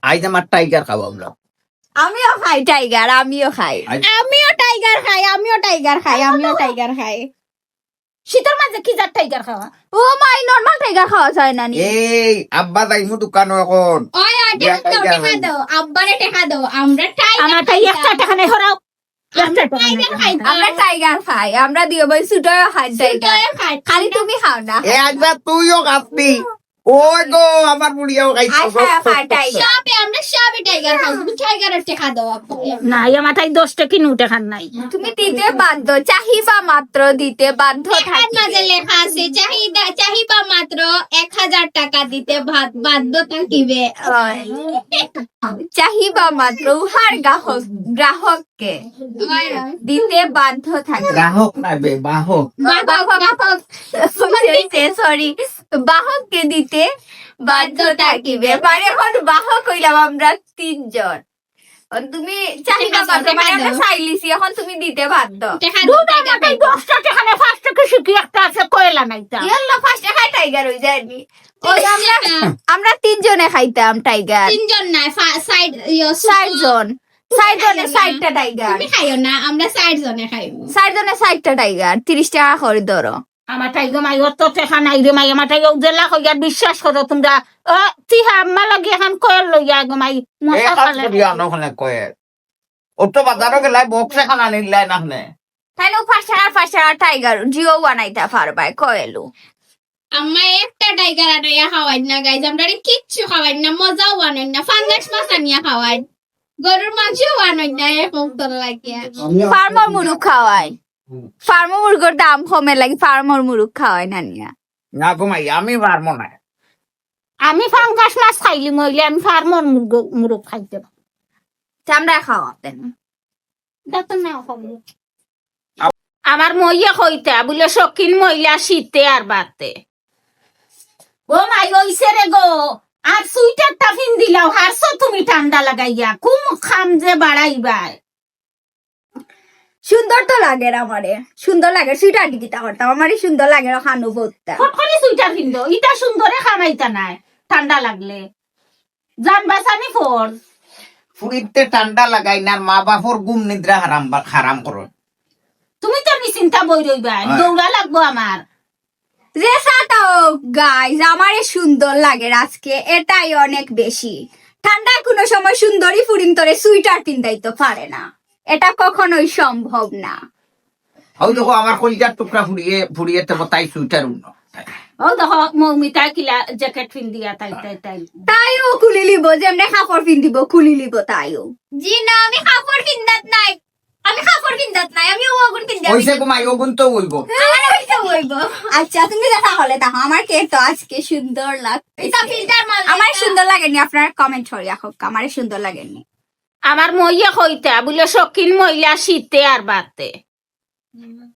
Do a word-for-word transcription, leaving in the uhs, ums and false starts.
আইজ আমার টাইগার খাওয়াও না। আমিও খাই টাইগার, আমিও খাই। আই- আমিও টাইগার খাই, আমিও টাইগার খাই, আমিও টাইগার খাই। শীতর মাঝে কি জাত টাইগার খাওয়া? ও মাই, নরমাল টাইগার খাওয়া যায় না নি? এই আব্বা যাইমু দোকানো এখন। ওই ওই, ইয়া, টেকা দাও, টাইগার টেকা খাই। দাও, আব্বারে টেকা দাও, আমরা টাইগার আমার তাই একটা টাকা নেই, হরাও। একটা টাকা নেই। টাইগার খাই। আমরা টাইগার খাই, আমরা দিও ভাই ছোটও খাই টাইগার। টাইগার খাই। খালি তুমি খাও না। এ আজবা তুইও খাবি। ওই গো, আমার বুড়িয়াও খাইতো। আচ্ছা, খাই টাইগার। সবে আমরা সবে টাইগার খাই। তুমি টাইগারের টেকা দাও, আব্বারে। না, আমার তাই দশ টাকা নোট এখন নাই। তুমি দিতে বাধ্য, চাহিবা মাত্র দিতে বাধ্য টেকার থাকবে। মাঝে লেখা আছে, চাহিদা, চাহিবা মাত্র এক হাজার টাকা দিতে বাধ-, বাধ্য থাকিবে। হয়। চাহিবা মাত্র উহার গ্রাহক, গ্রাহককে হয়, হয়। দিতে বাধ্য থাকে। গ্রাহক না বে, বাহক। বাহক, বাহক। সরি, সরি, বাহককে দিতে বাধ্য থাকিবে। মানে এখন বাহক হইলাম আমরা তিনজন। এখন তুমি চাহিবা দেখা দাও, মাত্র, মানে দেখা আমরা দাও। চাইলিছি, এখন তুমি দিতে বাধ্য। টেকা দুধ দাও, আমার তাই দশটা টাকা নেই, পাঁচ টাকা শিখি একটা আছে, কয়লা নাই তা। ইয়াল্লা, পাঁচ টাকায় টাইগার হয়ে যায়নি। ওই আমরা, আমরা তিনজনে খাইতাম টাইগার। তিনজন নাই, ফা-, সাইড, ইয়ো, চারজন, চারজনে খাইও না। চারটা টাইগার। তুমি খাইও না, আমরা চারজনে খাইব। চারজনে চারটা টাইগার, তিরিশ টাকা করে ধরো। আমার তাই গো মাই, অত টেকা নাই রে মাই, আমার তাই ও জেলা কইয়া বিশ্বাস করো তোমরা। ও, তিহা আম্মা লাগি এখন কয়েল লইয়া গো মাই। মশা এ কাজ খালে। করি আনো ওখানে কয়েল। ও তো বাজারও গেলাই বক্স এখন আনিলাই না ওখানে। তাইলে ও পাঁচ টাকার, পাঁচ টাকার টাইগার জিও বানাইতা পারবায়, কয়েলু। আম্মা একটা টাইগার আনাইয়া খাওয়াই না, গাইজ, আমরা কিচ্ছু খাওয়াই না, মজাও আনাই না, ফাঙ্গাস মাছ আনিয়া খাওয়াই, গরুর মাংসও আনাই না, এখন তোর লাগিয়া। ফার্মর মুরুগ খাওয়াই। ফার্মর মুরগর দাম কমে লাগি, ফার্মর মুরুগ খাওয়াই না নিয়া। না গো মাই, আমি পারবো না। আমি ফাঙ্গাস মাছ খাইলি মইলে আমি ফার্মর মুরগ, মুরগ খাইতে পারি। চামড়া খাওয়া দেন। দেখো না, খাবো। আমার মইয়ে কইতা বুলে শৌখিন মহিলা শীতে আর বাতে। ও মাই, ওইছে রে গো, আর সুইটারটা ফিন দিলাও, হারছো তুমি ঠান্ডা লাগাইয়া, কুম খাম যে বাড়াইবায়। সুন্দর তো লাগে আমারে, সুন্দর লাগে। সুইটার দি কিতা করতাম, আমারে সুন্দর লাগে, খানো বউতটা। ফট করে সুইটার ফিন্দো, ইটা সুন্দরে খামাইতা নাই, ঠান্ডা লাগলে। জান বাঁচানি ফর। ফুরিতে ঠান্ডা লাগাই না, মা বাপর ঘুম নিদ্রা হারাম বা-, হারাম করো। তুমি তো নিশ্চিন্তা বই রইবায়, হ্যাঁ। দৌড়া লাগবো আমার। যে সাতাও গাইজ, আমারে সুন্দর লাগে আজকে, এটাই অনেক বেশি। ঠান্ডায় কোনো সময় সুন্দরী ফুরিন তোরে সুইটার পিন্দাইতে পারে না, এটা কখনোই সম্ভব না। হও দেখো, আমার কলিজার টুকরা ফুরিয়ে, ফুরিয়ে তো তাই সুইটার উন্ন। ও দেখো, মৌমিতা কিলা জ্যাকেট ফিন্দিয়া তাই, তাই, তাই। তাইও খুলি লিব, যেমনে কাপড় পিন্দিব, খুলি লিব তাইও। জি না, আমি কাপড় পিন্দাত নাই, আমি কাপড় পিন্দাত নাই, আমি ওগুন পিন্দাত। ওইসে ঘুমাই, ওগুন তো বলবো। আমার ওইটা বলবো। আচ্ছা, তুমি যেটা হলে দেখো, আমার কে তো আজকে সুন্দর লাগছে। এটা ফিল্টার মাল। আমার সুন্দর লাগেনি, আপনারা কমেন্ট করিয়া হোক, আমার সুন্দর লাগেনি। আমার মইয়ে কইতা বুলে শৌখিন মহিলা শীতে আর বাতে।